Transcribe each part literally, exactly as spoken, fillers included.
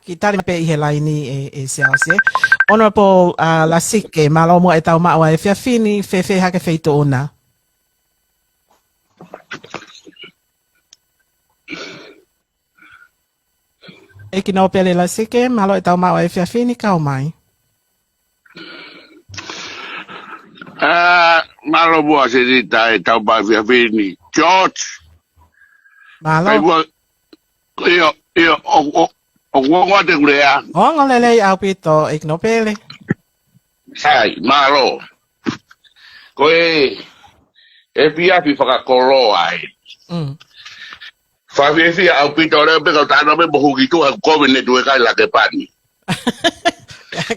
Kiʻi tali pē ʻi he laini ē, ē Siaosi. Honorable, uh, Lasike, mālō muʻa e tau maʻu ʻa e efiafi ni, fēfē hake feituʻu na? ʻEiki Nōpele Lasike, mālō e tau maʻu ʻa e efiafi ni, kau mai. Ā, mālō muʻa Senita e tau maʻu efiafi ni. George. Mālō. Kai muʻa, ʻio, ʻio, ʻo, ʻo, ʻoku ongo ʻa e kulea. Ongo lelei ʻaupito, ʻEiki Nōpele. Sai, mālō. Ko e, efiafi fakakoloa ē. Mm. Fakafiefia ʻaupito leva pē kau tano me mohu ki tuʻa he ʻoku kovi ne tuʻu e kai lake pani.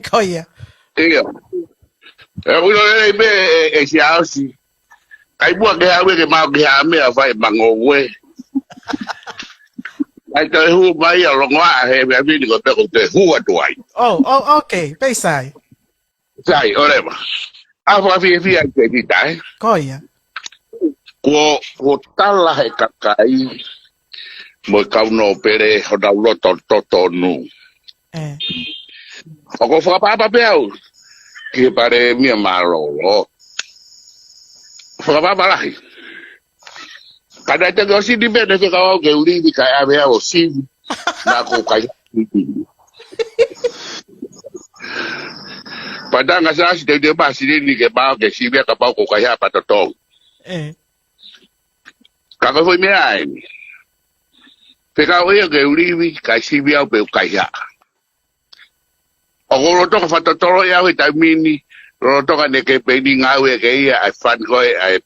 Ko ia. ʻIo. ʻE ʻilo lelei pē ē, ē Siaosi. Kai muʻa ke haʻu ke maʻu ki ha meʻa fai mangoue. Kai toe hū mai ʻa longoaʻa he efiafi ni ko e pē ko e toe hū atu ai. Oh, oh, okay. Pei sai. Sai, ʻoleva. ʻA fakafiefia ʻi he tita ē. Ko ia. Kuo, kuo tala he kakai mo e kau nōpele honau loto totonu. ʻE. ʻOku ou fakaʻapaʻapa pē au ki he palēmia mālōlō. Fakaʻapaʻapa lahi. Ka naʻe toki ʻosi ni pē ne fekau au ke u livi kae ʻave au ʻo sivi. Naʻa ku kai. Pea tanga Siaosi te u te pasi ni ke pau ke sivi ʻa kapau ʻoku kai ha patotongi. ʻE. Ka ko e foʻi meʻa eni. Fekau ia ke u livi kae sivi au pe u kai ha. ʻOku ou lolotonga fakatotolo ia au he taimi ni, lolotonga ne kemipeini ngāue ʻaki ia ʻa e fund ko ē, ʻa e,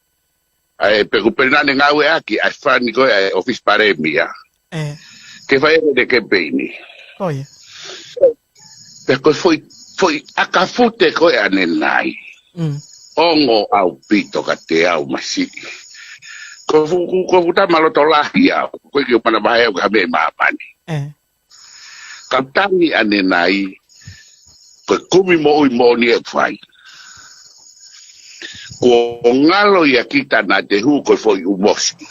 ʻa e pe ko e pena ne ngāueʻaki ʻa e fund ko ē ʻa e ʻofisi palēmia. ʻE. Ke fai ʻaki ʻene kemipeini. Ko ia. Pea ko e foʻi, foʻi ʻakafute ko ē ʻanenai. Mm. Ongo ʻaupito kiate au masiʻi. Ko fu-, ko fu tama loto lahi au, ko e ke mana mahe au ka me māmani. ʻE. Ka tangi ʻanenai, ko e kumi moʻui moʻoni ʻe fai. Kuo ngalo ia kita naʻa te hū ko e foʻi ʻumosi.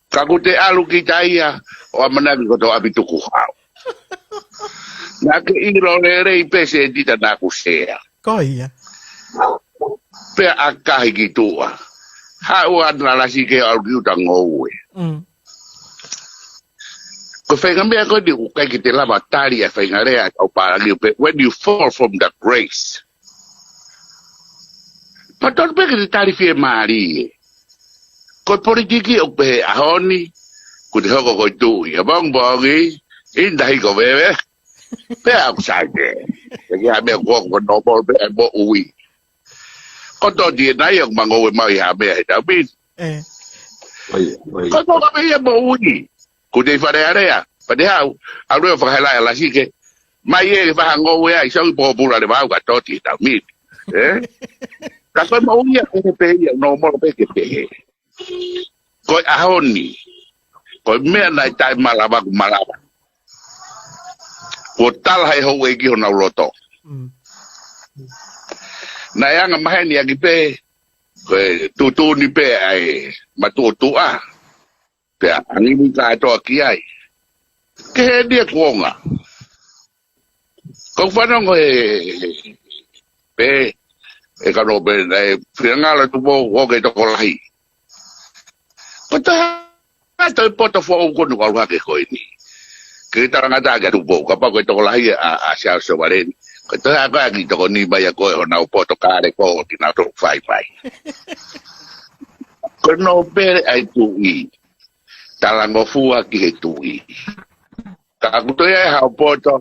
Ka kuo te ʻalu kita ia, ʻo ʻamanaki ko e tō ʻapi tukuhau. Naʻa ke ʻilo lelei pē Senita naʻa ku sea. Ko ia. Pea ʻakahi ki tuʻa. Haʻu ʻa Lasike ʻo ʻalu ki ʻuta ngoue. Mm. Ko e faʻahinga meʻa ko eni ʻoku ʻikai ke te lava tali ʻa e faʻahinga lea ʻa e kau pālangi ʻo pehē, when you fall from the grace. Pea tonu pē ke te tali fiemālie. Ko e politiki ʻoku pehē ʻaho ni, kuo te hoko ko e tuʻi. ʻA pongipongi, ʻi he tahi ko veve. Pea ʻoku sai pē. ʻIkai ha meʻa kuo ko nōmolo pē ʻa e moʻui. Ko e toti ē nai ʻoku mangoue maʻu ʻi ha meʻa he taimi ni. ʻE. Ko e tō ka meʻa ia moʻui. Kuo te ʻi Fale Alea. Pea te haʻu, ʻalu ʻo fakahela ʻa Lasike. Mai ē ke fahangoue ai, sio ki pōpula leva au ka toti he taimi ni. ʻE? Ka ko e moʻui ia, ko e pehē ia, nōmolo pē ke pehē. Ko e ʻaho ni, ko e meʻa naʻe taʻemalava ʻoku malava. Kuo tala he houʻeiki honau loto. Mm. Naʻe anga maheni ʻaki pē, ko e tuʻutuʻuni pē ʻa e matuʻotuʻa. Pea angini kātoa ki ai. Ke he nia kuonga. Kau fanongo he, he, he, he kano pē, naʻe finangalo Tupou, ʻo ke tokolahi. Ko e taha, ʻa e poto foʻou ko eni ʻoku ʻalu hake ko eni. Ke talangata kia Tupou, kapau ko e tokolahi ʻa, ʻa Siaosi Sovaleni. Ko e taha ko ē ʻa e kiʻi tokoni mai ʻa ko ē honau poto kale ko ē ʻoku nau toki fai mai. Ko e nōpele ʻa e tuʻi. Talangofua ki he tuʻi. Ka ʻoku toe ʻi ai haʻo poto,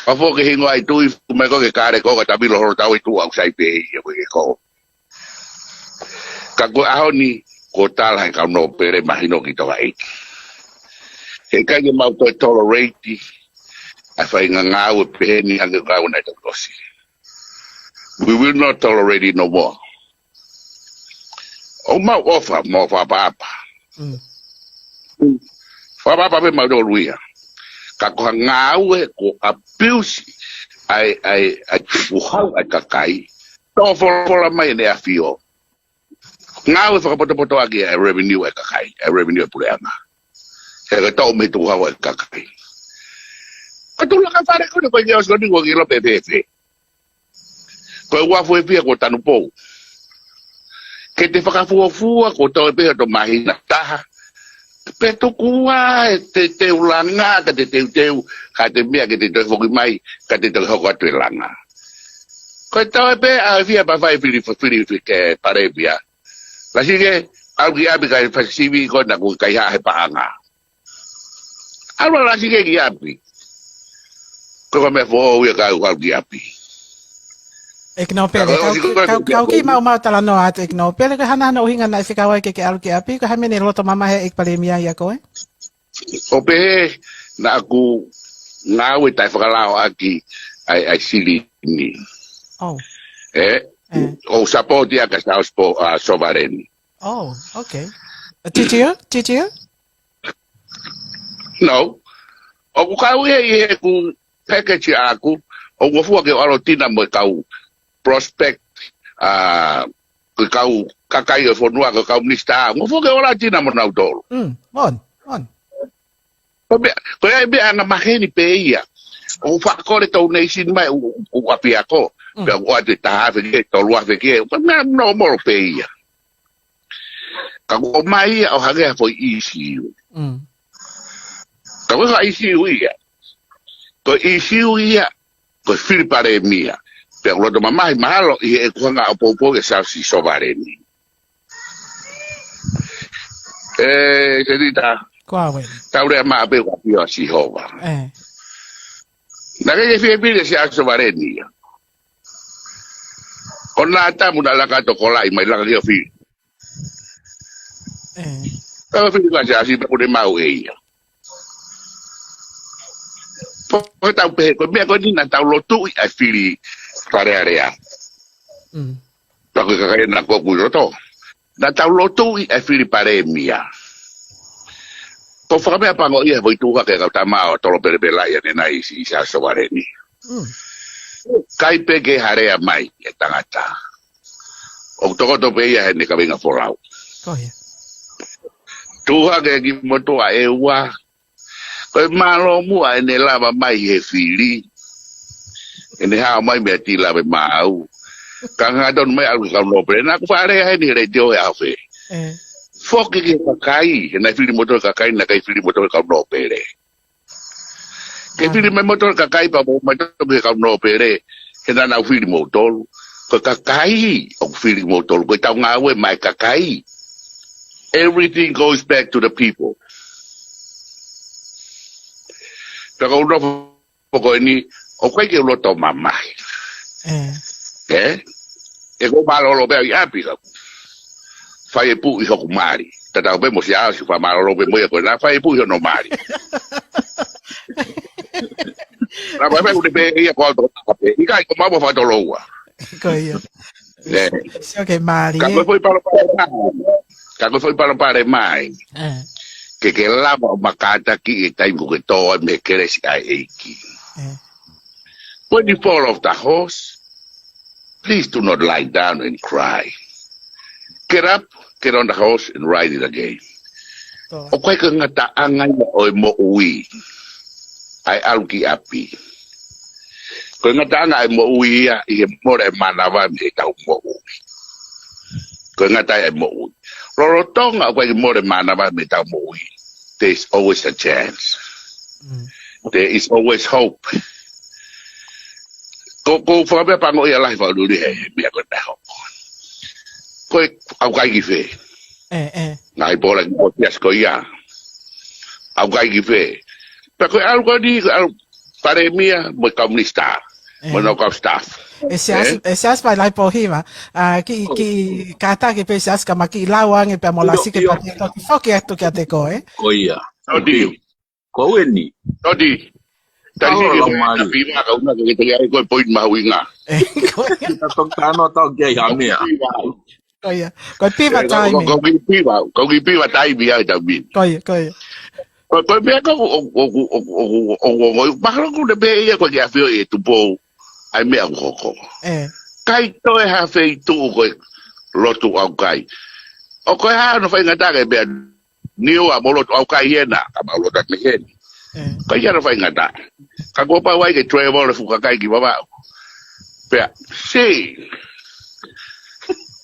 ka foki hingoa ʻa e tuʻi, fuʻu mai ko ē ke kale ko ē ka tavilo holo tau ʻi tuʻa ʻoku sai pē ia ko ē ke ko. Ka ko e ʻaho ni, kuo tala he kau nōpele mahino ki Tonga ʻEiki. He ʻikai ke mau toe tolerate, ʻa e faʻahinga ngāue pehē ni ange ngāue naʻe toki ʻosi. We will not tolerate it no more. ʻOku mau ʻofa, mau fakaʻapaʻapa. Mm. Fakaʻapaʻapa pē mautolu ia. Ka ko ha ngāue kuo abuse ʻa e, ʻa e, ʻa e tukuhau ʻa e kakai. Tō folofola mai ʻEne ʻAfio. Ngāue fakapotopotoʻaki ʻa e revenue ʻa e kakai, ʻa e revenue ʻa e puleʻanga. He ʻE ka tau mei tuku hau e kakai. Ka tau laka fale ko eni ko e ʻosi ko eni ko e kilo pē pē pē. Ko e uafu e pia ko Tanupou. Ke te fakafuafua ko tau e pē ʻo tau māhina taha. Pe tuku ā e te teulanga, ka te teuteu, ka te meʻa ke te toe foki mai, ka te toe hoko atu e langa. Ko e tau e pē ʻa e fia pa fai fili, fili, fili ke palēmia. Lasi ke, au ki ʻapi kai fasivi ko na ku kai ha he paʻanga. Alu ala sike ki ʻapi. Ko ka me fo ia kau kau ki ʻapi. ʻEiki Nōpele, kau, kau, kau ki mau mau talanoa atu ʻEiki Nōpele, ko hana hana ʻuhinga naʻe fekau ai ke ke alu ki ʻapi, ko ha mene loto mamahi ʻEiki Palēmia ia ko e? ʻO pehē naʻa ku ngāue taʻe fakalao ʻaki ai, ai sili ni. Oh. E? Eh. ʻO sapoti ʻa ka sa ʻo spo-, ʻa Sovaleni. Oh, okay. Did you? Did you? No. ʻOku kau ia ʻi heʻeku package ʻaku, ʻoku fuʻu ke ʻalu ʻo tina mo e kau prospect, ʻa, ko e kau kakai ʻo e fonua, ko e kau minisitā, ʻoku fuʻu ke ʻalu ʻo tina mo nautolu. Mm, on, on. Ko e meʻa, ko e meʻa anga maheni pē ia. ʻOku faʻa kole donation mai ʻo, ʻo, ʻo ʻapiako. Mm. Pea ʻoku ʻoatu e taha afe ke, tolu afe ke, ko e meʻa no molo pē ia. Ka ʻoku ʻomai ia ʻo hangē ha foʻi ʻīsiu. Mm. Ka ko e ʻīsiu ia. Ko e ʻīsiu ia, ko e fili palēmia. Pea ʻoku loto mamahi mahalo ʻi heʻeku hanga ʻo poupou ʻe Siaosi Sovaleni. E, Senita. Ko au ē. Tau lea maʻa pē ʻoku ʻapi ʻo Sihova. E. Naʻe ʻikai ke fie fili Siaosi Sovaleni ia. ʻO na tamu na laka tokolaʻi mai laka ke o fili. E. Ka o fili ka Siaosi pē ʻoku ne maʻu ʻe ia. Pea ko e tau pehē, ko e meʻa ko eni naʻa tau lotuʻi ʻa e fili Fale Alea. Mm. Pea ko e kakai naʻa ko kui roto. Naʻa tau lotuʻi ʻa e fili palēmia. Ko e fakameʻapango ia he foʻi tuʻu hake kau tama ʻo tolo pelepela ia ne nai si, Siaosi Sovaleni. Mm. ʻIkai pē ke ha lea mai e tangata. ʻOku tokoto pē ia heʻene kaveinga folau. Ko ia. Tuʻu hake ki motuʻa ʻe ua. Ko e mālō muʻa ʻene lava mai he fili. ʻEne hao mai meʻa tila me mau. Ka ngatonu mai ʻalu ki he kau nōpele. Naʻa ku fakalea heni he letiō he ʻaho fē. E. Foki ki he kakai. He naʻe fili moutolu kakai, naʻe ʻikai fili moutolu kau nōpele. Ke fili mai moutolu kakai pea mo mai toki he kau nōpele. He naʻa nau fili moutolu. Ko e kakai ʻoku fili moutolu. Ko e tau ngāue mai kakai. Everything goes back to the people. Pea ko u nofo ko eni, ʻoku ʻikai ke u loto mamahi. E. E? ʻE ko mālōlō pē au ʻi ʻapi ka. Fai e puʻi hoku mali. Tatau pē mo Siaosi fakamālōlō pē mo ia ko e na fai e puʻi hono mali. Na fai pē ʻoku ne pē ia ko au toko taka pē. ʻIkai ko mau mo fakatoloua. Ko ia. Ne. Sio ke mali, ka ko e foʻi palopalema. Ka ko e foʻi palopalema. E. Ke ke lava ʻo makātaki e taimi ko ke tō ai mei he kelesi ʻa e ʻEiki. E. When you fall off the horse, please do not lie down and cry. Get up, get on the horse and ride it again. Tō. ʻOku ʻikai ko e ngataʻanga ia ʻo e moʻui. ʻA e ʻalu ki ʻapi. Ko e ngataʻanga ʻa e moʻui ia ʻi he mole e mānava mei he tau moʻui. Ko e ngata ʻa e moʻui. Lolotonga ʻoku ʻikai ke mole mānava mei he tau moʻui. There is always a chance. Mm. There is always hope. Ko, ko fakameʻapango ia lahi fakaluli he, he meʻa ko e meʻa hoko. Ko e ʻaukai ki fē. E, e. Ngaahi pola ki potias ko ia. ʻAukai ki fē. Pea ko e ʻalu ko eni, ko e ʻalu palēmia mo e kau minisitā. E. Mo e nau kau staff. E Siaosi, e Siaosi fai lahi pōhiva. ʻA, ki, ki kātaki pē Siaosi ka ma ki lau ange pea mo lasi ke pea te toki foki atu kiate koe. Ko ia. Toti. Ko eni. Toti. Tali si ke mali. Piva ka una ke te ai ko e point mahuʻinga. E, ko ia. Ka toki tano tau ke ai hamea. Piva. Ko ia. Ko e piva taimi. Ko, ko, ko ki piva, ko ki piva taimi ai taimi. Ko ia, ko ia. Ko, ko e meʻa ko, o, o, mahalo ko ne pē ia ko ke afio e Tupou. ʻAi meʻa ko hoko. E. ʻIkai toe ha feituʻu ko e lotu ʻaukai. ʻO ko e hā no faingataʻa ke pea Niua, mou lotu ʻaukai hena, ka mau lotu atu mei heni. Ka ia na faingata. Ka kuo pau ai ke travel e fuʻu kakai ki Vavaʻu. Pea, si.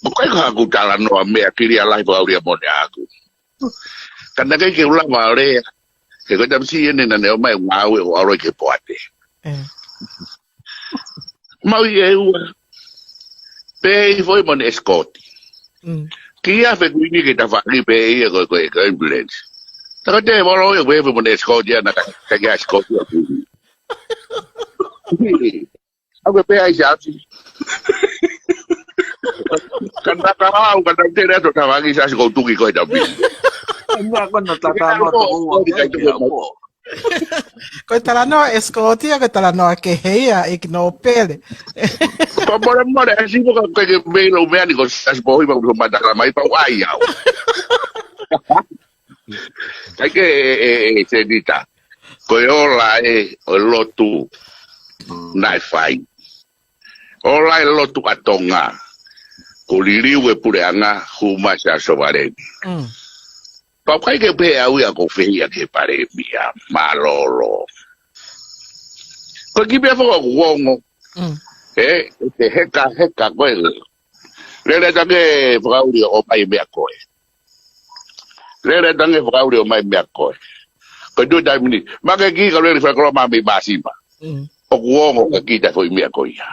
ʻOku ʻikai ko haʻaku talanoa meʻa kilia lahi pau lia mone aku. Ka naʻe ʻikai ke u lava ʻo lea. He ko e tamasiʻi eni naʻa ne ʻomai ʻo ngāue ʻo ʻalu ki he poate. Mau ʻi ʻEua. Pē ʻi foʻi mo ʻene escort. Ki afe Kuini ke tafaʻaki pē ia ko, ko, ko ambulance. Taka te volo ia ko e foʻi mo ʻene escort ia na ka, ka kia escort ia Kuini. Au ke pē ai se ati. Ka na ka au, ka na te lea to tafaʻaki sa si ko tuki ko e tapi. Anga ko na taka no to ua. Ko e talanoa escort ia, ko e talanoa kehe ia ʻEiki Nōpele. Ko mole mole, ʻa si ko ka ke mei lo meʻa ni ko sa si pohi ma ko matala mai pau ai au. Kai ke e, e, e, Senita. Ko e ola e, ʻo e lotu naʻe fai. Ola e lotu ʻa Tonga. Ko liliu e puleʻanga, hū mai Siaosi Sovaleni. Pau kai ke pehē au ia ko fehiʻa ki he palēmia, mālōlō. Ko e kiʻi pē foʻi ʻoku ongo. ʻE, ʻe te heka, heka ko e. Lele tange fakaʻuli ʻo ʻomai meʻa ko e. Lele tange fakaʻuli ʻo ʻomai meʻa ko e. Ko e tui taimi ni. Ma ke ki ka lele fakaʻuli ʻo ʻomai meʻa sima. ʻOku ongo ka kita foʻi meʻa ko ia.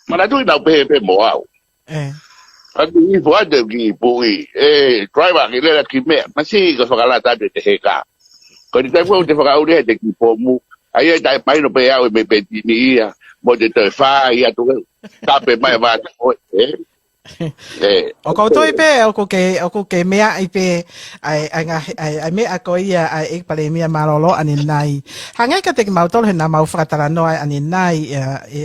Manatuʻi naʻa ku pehē pē mo au. Ka ki i fua te ki i pui. E, driver ki lele ki meʻa. Ma si ka fakalata te te heka. Ko ni tai fua te fakaʻuli he te ki pomu. Ai e tai paino pē au e me peti ni ia. Mo te toe fā ia tu. Tape mai vata. ʻE. ʻOku ou tui pē, ʻoku ke, ʻoku ke meaʻi pē, ʻa e, ʻa e ngaahi, ʻa e, ʻa e meʻa ko ia, ʻa e ʻEiki Palēmia mālōlō ʻanenai. Hangē ka te kimautolu he naʻa mau fakatalanoa ʻanenai, ʻa, ʻe,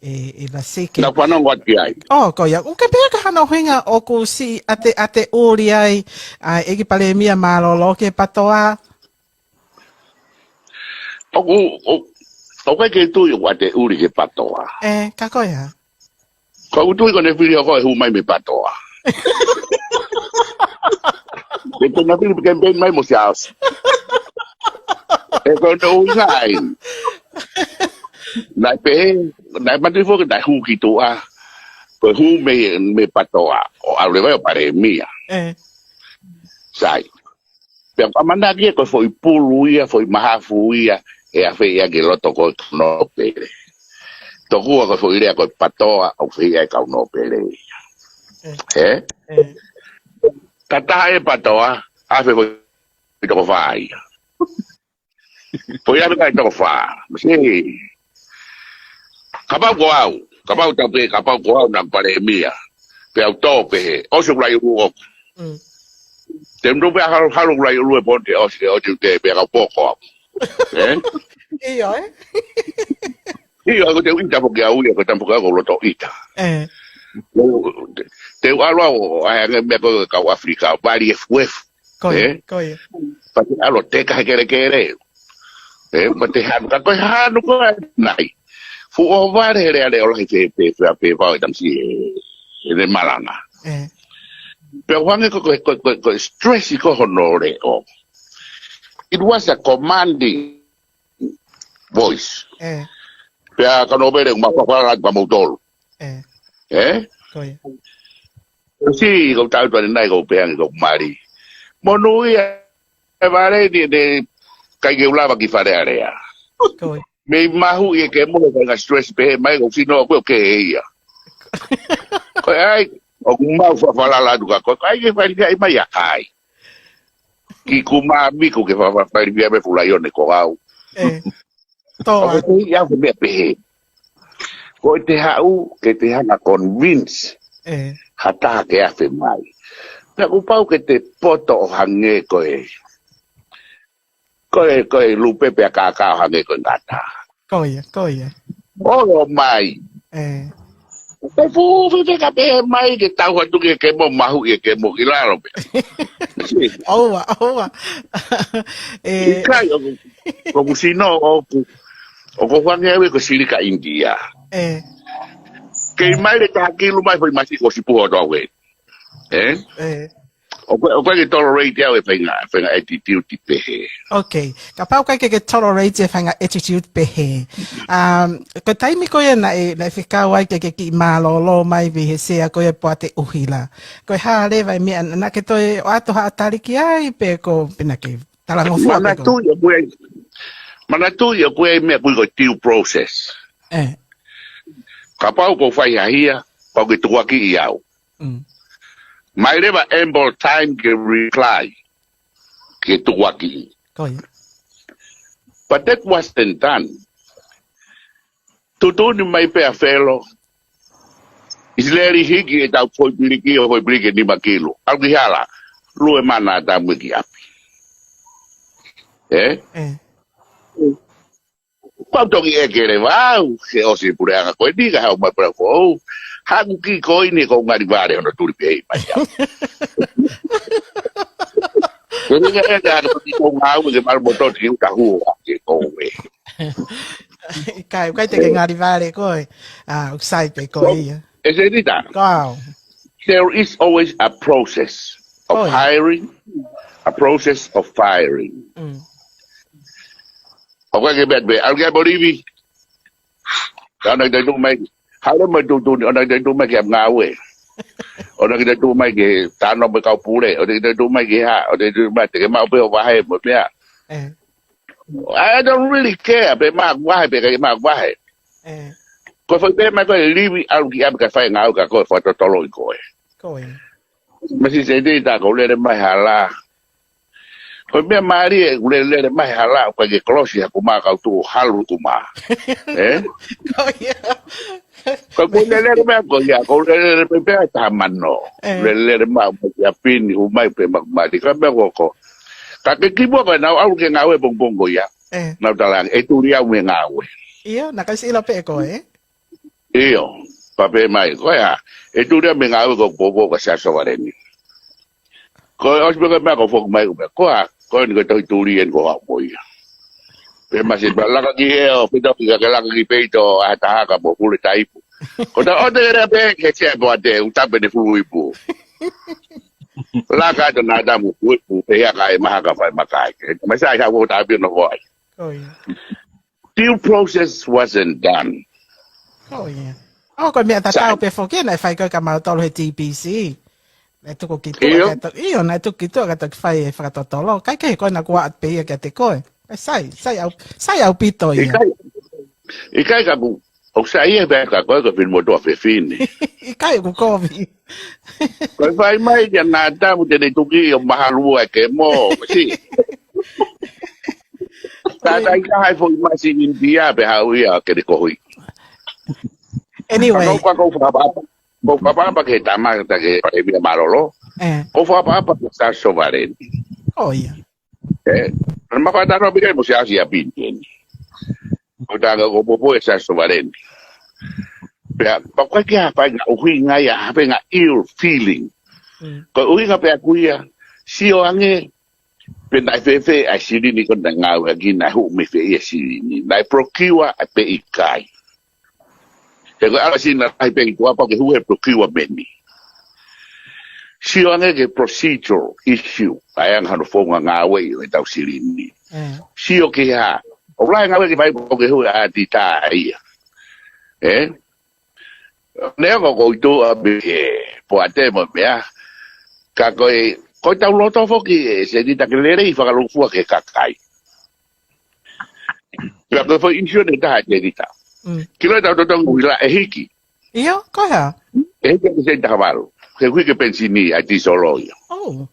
ʻe, ʻe Vasike. Na fanongo atu ki ai. ʻO, ko ia. ʻOku ke pehē ka hano hinga ʻoku siʻi ʻate, ʻate ʻuli ai, ʻa e ʻEiki Palēmia mālōlō ke patoa. ʻOku, ʻo, ʻoku ʻikai ke tui ʻoku ʻate ʻuli ke patoa. ʻE, ka ko ia. Ko u tui ko ne fili ʻo ko e hū mai mei patoa. Ke te na fili ke peni mai mo Siaosi. ʻE ko ne ui ngai. Naʻe pehē, naʻe matu foki naʻe hū ki tuʻa. Ko e hū mei, mei patoa. ʻO ʻalu leva ʻo palēmia. Sai. Pea ko ʻamanaki ia ko e foʻi pulu ia, foʻi mahafu ia, ʻe afe ia ke loto ko e kau nōpele. Tokua ko e foʻi lea ko e patoa, ʻoku fehiʻa e kau nōpele ia. He? Ka taha e patoa, afe foʻi toko fā ia. Foʻi afe kai toko fā. Masi. Kapau ko au, kapau tau pē, kapau ko au naʻa palēmia. Pea u tō pē he, ʻosi ʻoku lai ʻulu ʻoku. Te mtu pē halu, halu ʻoku lai ʻulu e ponte, ʻosi, ʻosi te pē kau poko au. ʻE? ʻIo, ʻe? ʻIo, ko te u ʻita foki au ia, ko te u foki au ko loto ʻita. ʻE. Te, te u ʻalu au, ʻai ange meʻa ko kau ʻAfilika, vali efuefu. Ko ia, ko ia. Pea te ʻalu te ka he kelekele. ʻE, pea te hanu, ka ko e hanu ko e nai. Fuʻu vale he lea leʻo lahi fē, fē, fē, fē, fē, fē, tamasiʻi ʻe, ʻe ne malanga. ʻE. Pea u hangē ko, ko, ko, ko, ko stress ko hono leʻo. It was a commanding voice. ʻE. Pea ka nōpele ma papala ka moutolu. ʻE. ʻE? Ko ia. Si, ko tau tuane nai ko pehangi ko mali. Monu ia e vale ni ne kai ke ulava ki Fale Alea. Ko ia. Mei mahu ia ke mo ka stress pehē mai ko sino ko ke ia. Ko ai, ʻoku mau fafalala atu ka ko ai ke fai ai mai a kai. Ki kumami ko ke fafalala mai fuʻu laione ko au. ʻE. Tō. ʻOku te ia ko meʻa pehē. Ko e te haʻu, ke te hanga convince. ʻE. Ha taha ke afe mai. Pea kuo pau ke te poto ʻo hangē ko e. Ko e, ko e lupe pea kākā ʻo hangē ko e ngata. Ko ia, ko ia. ʻOlo mai. ʻE. Ko e fuʻu fefeka pehē mai ke tau atu ke ke mo mahu ia ke mo ki lalo pē. ʻOua, ʻoua. ʻE. ʻIkai ʻoku, ʻoku sino ʻoku, ʻoku hangē au ia ko Silika India. ʻE. Kei mai le taha kilu mai foʻi masi ko sipu hoto au ē. ʻE? ʻE. ʻOku ʻikai ke tolerate au e faʻahinga, faʻahinga attitude pehē. Ok. Kapau ʻoku ʻikai ke ke tolerate e faʻahinga attitude pehē. Um, ko e taimi ko ia naʻe, naʻe fekau ai ke ke kiʻi mālōlō mai pē he sea ko ia Poate ʻUhila. Ko e hā leva e meʻa naʻa ke toe ʻoatu haʻo tali ki ai pe ko e pē naʻa ke talangofua pē ko e. Manatuʻi ʻoku ʻi ai, manatuʻi ʻoku ʻi ai e meʻa ʻoku ui ko e due process. ʻE. Kapau ʻoku ou fai ha hia, pau ke tukuakiʻi au. Mm. Mai leva ample time ke reply, ke tukuakiʻi. Ko ia. But that wasn't done. Tuʻutuʻuni mai pē ʻa Felo, ʻIsileli, hiki ʻetau foʻi piliki, ʻo foʻi piliki ʻe nima kilu. ʻAlu ki hala, lue mai ʻa Nātamu ki ʻapi. ʻE? ʻE. Pau toki ʻeke leva au, he ʻosi e puleʻanga ko eni ka haʻu mai puleʻanga foʻou. Haʻaku kiʻi koini ko e ngali vale hono tuli pē mai au. Ko e ʻuhinga ia ka ko e kiʻi ko ngāue ke malu mo toti uta huo ke ko e. ʻIkai, ʻikai te ke ngali vale koe. ʻA, ʻoku sai pē koe ia. ʻE Senita, Kau. there is always a process of Ko ia. hiring, a process of firing. Mm. ʻOku ʻikai ke meʻa pē, ʻalu ki ai mo livi. Ka ʻoua naʻa ke tuʻu mai. Haʻu leva mo e tuʻutuʻuni, ʻoua naʻa ke tuʻu mai ki he ngāue. ʻOua naʻa ke tuʻu mai ke talanoa mo e kau pule, ʻoua naʻa ke tuʻu mai ki he hā, ʻoua naʻa ke tuʻu mai te ke maʻu pē hoʻo vahe mo e meʻa. ʻE. I don't really care, pe maʻu vahe, pe ʻikai maʻu vahe. ʻE. Ko e foʻi pehē mai ko e livi ʻalu ki ʻapi kae fai e ngāue ka ko e fakatotoloʻi koe. Ko ia. Masi Senita, ko e lele mai hala. Ko e meʻa mālie, ko e lele mai hala, ʻoku ʻikai ke kolosi haku mā kau tuʻu halu ku mā. ʻE? Ko ia. Ko e lele mai ko ia, ko e lele mai pē ʻa e taha mano. ʻE. Lele mai ʻo mai ki ʻapi ni, ʻomai pē maku mali, ka meʻa ko ko. Ka ke kimuʻa ko e naʻa ku ʻalu ki he ngāue pongipongi ko ia. ʻE. Naʻa ku talaange, ʻe tuli au mei he ngāue. ʻIo, naʻa ke ʻosi ʻilo pē ʻe koe, ʻe? ʻIo, pea pehē mai, ko ia, ʻe tuli au mei he ngāue ko e popo ka Siaosi Sovaleni. Ko e ʻosi pē ko e meʻa ko e foki mai ko e meʻa, ko ia, ko eni ko e tohi tuli eni ko e haʻu mo ia. Pea masi pea laka ki he ʻo, pea toki ka ke laka ki peito ʻa e taha ka mo pule taipu. Ko e taʻote ke lea pē, ke sia pō ate, ʻoku tapu ʻene fulu ipu. Laka atu Nātamu fulu ipu, pea ka e maha ka fai makai. Masi ai haʻu ko tapu no ko ai. Ko ia. Due process wasn't done. Ko ia. ʻO, ko e meʻa tatau Sai. pē foki naʻe fai ko e ka mautolu he T B C. Naʻe tuku ki tuʻa ʻIo. ka to-, ʻio, naʻe tuku ki tuʻa ka toki fai e fakatotolo. Kae kehe ko e naʻa ku ʻoatu pē ia kiate koe. Kae sai, sai ʻau, sai ʻaupito ia. ʻIkai, ʻikai ka ku, ʻoku sai ia pē ka ko e ka fili mo tua fefine. ʻIkai ʻoku kovi. Ko e fai mai kia Nātamu te ne tuki ʻo mahalu ʻa e kemo, si. Tātai ka hai foʻi masi India pea haʻu ia ke ne kohi. Anyway. Ka kou fakaʻapaʻapa. Kou fakaʻapaʻapa ki he tama ta ke Palēmia mālōlō. ʻE. Kou fakaʻapaʻapa ki Siaosi Sovaleni. Ko ia. ʻE. Naʻa ma fai tano pika mo Siaosi ʻApini eni. Ko e tanga ko popo ʻe Siaosi Sovaleni. Pea, pea ko e kiʻi hā fai ngā ʻuhinga ia, hā fai ngā ill feeling. Mm. Ko e ʻuhinga pea ku ia, sio ange, pe naʻe fēfē ʻa e silini ko ē naʻe ngāueʻaki naʻe hū mei fē ia silini. Naʻe procure ʻa e pe ʻikai. He ko e ʻalu silini lahi pē ʻi tuʻa pau ke hū he procurement. Sio ange ki he procedural issue, ʻa e anga hono founga ngāueʻi ʻo e tau silini. Mm. Sio ki he hā, ʻoku lahi e ngāue ke fai pau ke hū ʻa e ʻaititā ia. ʻE? Neongo ʻoku ou tuʻu ʻapi he poate mo e meʻa. Ka ko e, ko e tau loto foki ʻe Senita ke lelei fakalūkufua ki he kakai. Pea ko e foʻi ʻinisioni ʻe taha ʻe Senita. Mm. Kilo e tau totongi ʻuhila ʻe hiki. ʻIo, ko e hā? ʻE hiki ʻe Senita Havalu. He ʻoku hiki e penisini ʻa e tīsolo ia. Oh.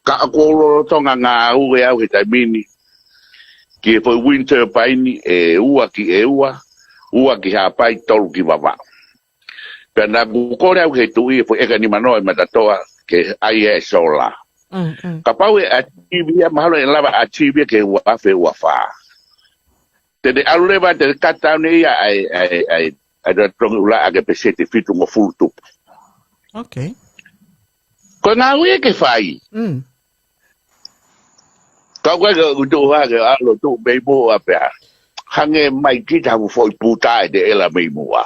Ka ʻoku ou lolotonga ngāue au he taimi ni. Ki he foʻi wind turbine ʻe ua ki ʻEua, ua ki Haʻapai, tolu ki Vavaʻu. Pea naʻa ku kole au he tuʻi e foʻi ʻeka nimanoa ʻi Matatoa ke ʻai e sola. Mm, mm. Kapau ʻe achieve ia mahalo ʻe lava achieve ia ki he ua afe ua fā. Te ne ʻalu leva, te ne cut down ia ʻa e, ʻa e, ʻa e, ʻa e totongi ʻula ʻaki e peseti fitungofulu tupu. Ok. Ko e ngāue ke fai. Mm. Ka ʻoku ʻikai ke u tuʻu hake ʻalu tuʻu mei muʻa pea. Hangē mai kita ha foʻi puta ʻe te ʻela mei muʻa.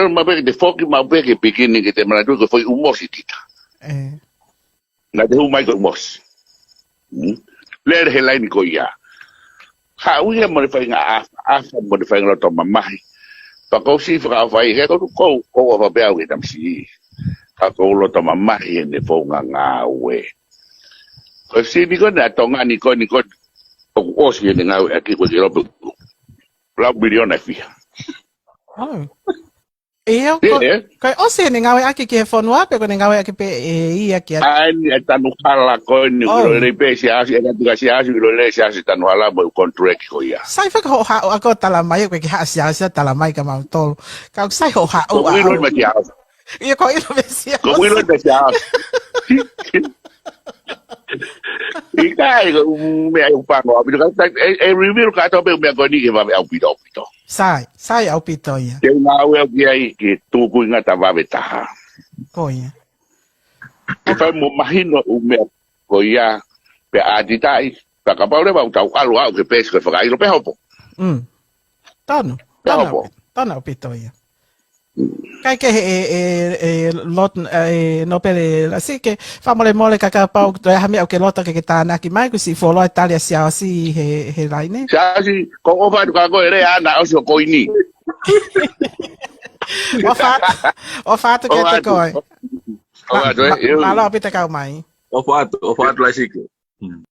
tonu maʻu pē ke te foki maʻu pē ki he pikinini ke te manatuʻi ko e foʻi ʻū mosi kita. Naʻa te hū mai ko e ʻū mosi. Lele he laini ko ia. Haʻu ia mo e faʻahinga ʻafa, ʻafa mo e faʻahinga loto mamahi. Pea kou siʻi fakaʻofa ai, he kou, kou, kou ʻofa pē au ki he tamasiʻi. Ka kou loto mamahi heʻene founga ngāue. Ko e sini ko ena Tonga ni ko eni ko ē, ʻoku ʻosi ʻene ngāueʻaki ko e kilope lau miliona ʻe fiha. ʻIo, ko, ko e ʻosi ʻene ngāueʻaki ki he fonua pe ko ʻene ngāueʻaki pē ʻe ia ki ai? ʻA eni ʻa e tanu hala ko eni, ʻilo lelei pē Siaosi, ʻe ngati ka Siaosi, ʻilo lelei Siaosi tanu hala mo e contract ko ia. Sai faka hoʻo haʻu ʻa ko e tala mai, ko e ke haʻa Siaosi ʻa tala mai kia mautolu. Ka ʻoku sai hoʻo haʻu ʻa. Ko ʻilo mai Siaosi. ʻIo, ko ʻilo mai Siaosi. Ko ʻilo mai Siaosi. ʻIkai, ko e ʻū meʻa ʻoku pango ʻaupito. Ka, ka, ʻe, ʻe reveal kātoa pē ʻū meʻa ko eni ke vave ʻaupito, ʻaupito. Sai, sai ʻaupito ia. Ke ngāue au ki ai ke tuku ʻi ngata vave taha. Ko ia. Ke fai mo mahino ʻū meʻa ko ia, pea ʻatitaʻi, pea kapau leva ʻoku tau ʻalu au ke pesi ko e fakaʻilo pea hopo. Tonu, tonu ʻaupito ia. Kai ke he, e, e, e, lot, e, Nōpele Lasi ke fakamolemole ka kapau, toe ʻi ai ha meʻa ʻoku ke loto ke ke tānaki mai, kuo siʻi fuoloa e tali ʻa Siaosi he, he laine. Siaosi, ko ʻofa atu ka ko e lea ana ʻosi ʻo ko eni. ʻOfa atu, ʻofa atu kiate koe. ʻOfa atu, ē, mālō ʻaupito kau mai. ʻOfa atu, ʻofa atu Lasi ke.